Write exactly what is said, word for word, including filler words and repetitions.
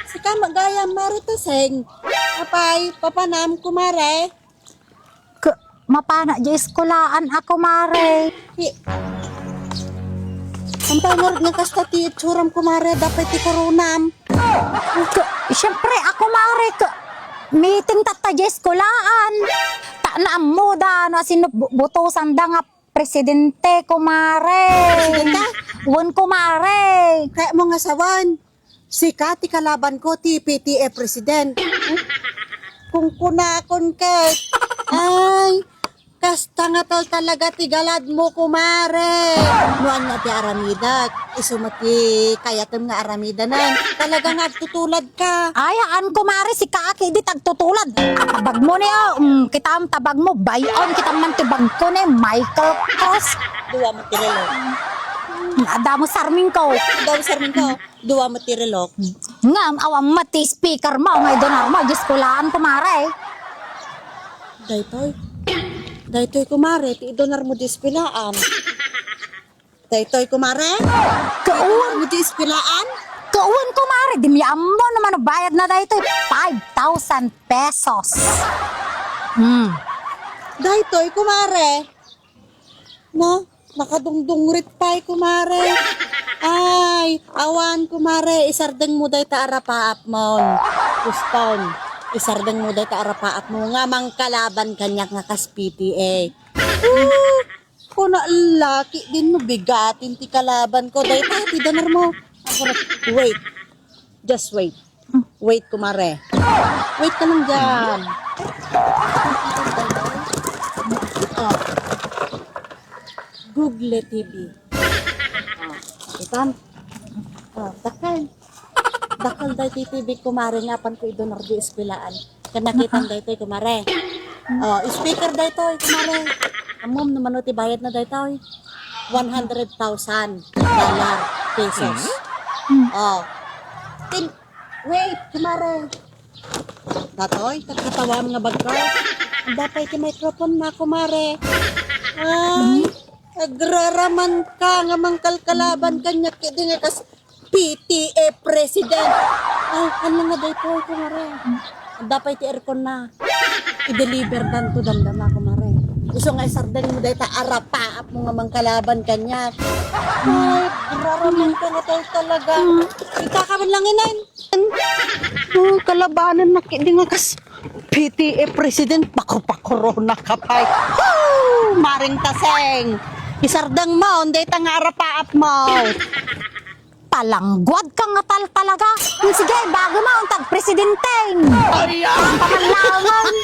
Sika gayam, Mare Taseng. Apay, papanam, kumare? K-, mapana' di eskuelaan a, kumare. Hi. Apay ngarud nga kasta ti itsuram, kumare, dapay ti kurunam? K-, siyempre, a, kumare, k-, meeting tatta di eskuelaan. Ta naammoda no sino bu-, butosanda nga presidente, kumare. Presidente? Wen, kumare. Kayatmo nga sawen, sika ti kalabanko ti P T A president. Kunkunakon ket, ay, kasta nga tal-, talaga ti galadmo, kumare. No ania ti aramidek, isu met ti kayatem nga aramidanan. Talaga nga agtutulad ka. Ay, haan, kumare, sika a ketdi ti agtutulad. Atabagmo ni, oh. Mm, kitam tabagmo, bay-on, kitam man ti bagko ni Michael Kors. Dua met ti relok. Mm, adda mo sarmingko. Dua met sarmingko. Dua met ti relok. Ngem, awan met ti speaker mo, nga idonarmo, di eskuelaan, kumare. Daytoy. Daytoy, kumare, ti idonarmo di eskuelaan. Daytoy, kumare? Kawan. Mo di eskuelaan? Kawan, kumare. Di mi ammo no mano bayadna daytoy. Five thousand pesos. Hmm. Daytoy, kumare. No? Nakadungdungrit pay, kumare. Ay, awan, kumare. Isardengmo dayta arapaapmon. Puston. Isardengmo dayta arapaapmo nga mangkalaban kaniak nga kas P T A. Kuna laki din no bigatin ti kalabanko. Dayta ti danarmo. Wait. Just wait. Wait, kumare. Wait ka lang dyan. Oh. Google T V. Oh. Itam. Oh, dakkel. Dakkel daytoy T V, kumare, nga apanko idunar di eskuelaan. Ken nakitam daytoy, kumare. Oh, speaker daytoy, kumare. Ammom no mano ti bayadna daytoy? One hundred thousand dollar, pesos. Oh. Tin-, wait, kumare. Daytoy, kakatawam nga bagko. Daytoy ti microphone na, kumare. Ay, agraraman ka nga mangkalkalaban kaniak, ketdi nga kas P T A president. Ay, ano nga daytoy, kumare? Daytoy ti aircon na. I-deliver danto dandama, kumare. Isu nga isardengmo dayta arapaapmo nga mangkalaban kaniak. Ay, agraraman ka nga tayo talaga. Ita ka man lang, inen. Oh, kalabanennak ketdi nga kas P T A president, pakurpakuronaka pay. Hoo! Maring Taseng, isardengmo dayta nga arapaapmo. Palangguad ka nga tal-, talaga. Sige, bago mo, ang tagpresidente. Ay, ah! Ang pamalaman.